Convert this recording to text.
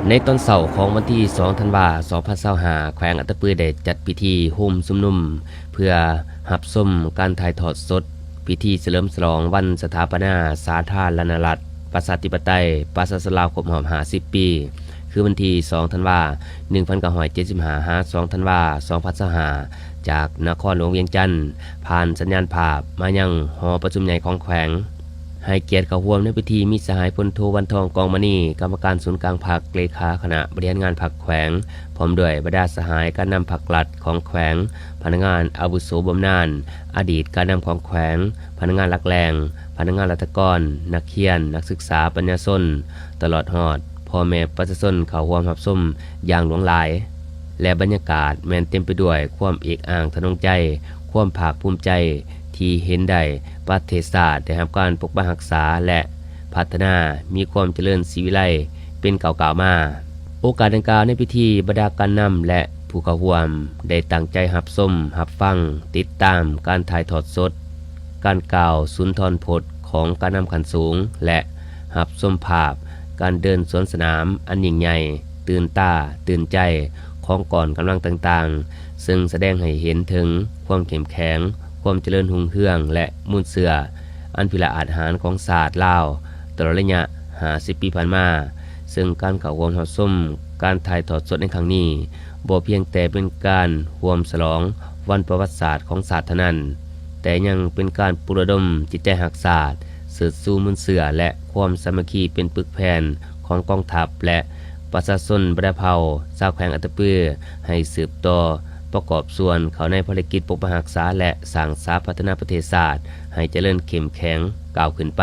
ໃນຕອນເຊົ້າຂອງວັນທີສອງທັນວາ ສອງພັນຊາວຫ້າ ແຂວງອັດຕະປືໄດ້ຈັດພິທີໂຮມຊຸມນຸມ ເພື່ອຮັບຊົມການຖ່າຍທອດສົດພິທີສະເຫຼີມສະຫຼອງວັນສະຖາປະນາສາທາລະນະລັດ ປະຊາທິປະໄຕ ປະຊາຊົນລາວຄົບຮອບຫ້າສິບປີ ຄືວັນທີສອງທັນວາ ໜຶ່ງພັນເກົ້າຮ້ອຍເຈັດສິບຫ້າ ຫາ ສອງທັນວາ ສອງພັນຊາວຫ້າ ຈາກນະຄອນຫຼວງວຽງຈັນ ຜ່ານສັນຍານພາບມາຍັງຫໍປະຊຸມໃຫຍ່ຂອງແຂວງ. ໃຫ້ກຽດເຂົ້າຮ່ວມໃນພິທີມີສະຫາຍພົນໂທ ວັນທອງ ກອງມະນີ ກຳມະການສູນກາງພັກ, ເລຂາຄະນະບໍລິຫານງານພັກແຂວງ, ພ້ອມດ້ວຍບັນດາສະຫາຍການນຳພັກລັດຂອງແຂວງ, ພະນັກງານອາວຸໂສບຳນານ, ອະດີດການນຳຂອງແຂວງ, ພະນັກງານຫຼັກແຫຼ່ງ, ພະນັກງານລັດຖະກອນ, ນັກຮຽນ, ນັກສຶກສາ, ປະຊາຊົນ, ຕະຫຼອດຮອດພໍ່ແມ່ປະຊາຊົນເຂົ້າຮ່ວມຮັບຊົມຢ່າງຫຼວງຫຼາຍ ແລະ ບັນຍາກາດແມ່ນເຕັມໄປດ້ວຍຄວາມເອກອ້າງທະນົງໃຈ, ຄວາມພາກພູມໃຈທີ່ເຫັນໄດ້ປະເທດຊາດໄດ້ຮັບການປົກປັກຮັກສາ ແລະ ພັດທະນາມີຄວາມຈະເລີນສີວິໄລເປັນກ້າວໆມາ. ໂອກາດດັ່ງກ່າວໃນພິທີ ບັນດາການນຳ ແລະ ຜູ້ເຂົ້າຮ່ວມໄດ້ຕັ້ງໃຈຮັບຊົມ, ຮັບຟັງ, ຕິດຕາມການຖ່າຍທອດສົດ ການກ່າວສຸນທອນພົດຂອງການນຳຂັ້ນສູງ ແລະ ຮັບຊົມພາບການເດີນສວນສະໜາມອັນຍິ່ງໃຫຍ່, ຕື່ນຕາຕື່ນໃຈຂອງກອງກຳລັງຕ່າງໆ, ເຊິ່ງສະແດງໃຫ້ເຫັນເຖິງຄວາມເຂັ້ມແຂງ, ຄວາມຈະເລີນຮຸ່ງເຮືອງ ແລະ ມູນເຊື້ອອັນພິລະອາດຫານຂອງຊາດລາວຕະຫຼອດໄລຍະຫ້າສິບປີຜ່ານມາ. ເຊິ່ງການເຂົ້າຮ່ວມຮັບຊົມການຖ່າຍທອດສົດໃນຄັ້ງນີ້ ບໍ່ພຽງແຕ່ເປັນການຮ່ວມສະຫຼອງວັນປະຫວັດສາດຂອງຊາດເທົ່ານັ້ນ, ແຕ່ຍັງເປັນການປຸກລະດົມຈິດໃຈຮັກຊາດ, ເຊີດຊູມູນເຊື້ອ ແລະ ຄວາມສາມັກຄີເປັນປຶກແຜ່ນຂອງກອງທັບ ແລະ ປະຊາຊົນບັນດາເຜົ່າຊາວແຂວງອັດຕະປື ໃຫ້ສືບຕໍ່ປະກອບສ່ວນເຂົ້າໃນພາລະກິດປົກປັກຮັກສາ ແລະ ສ້າງສາພັດທະນາປະເທດຊາດໃຫ້ຈະເລີນເຂັ້ມແຂງກ້າວຂຶ້ນໄປ.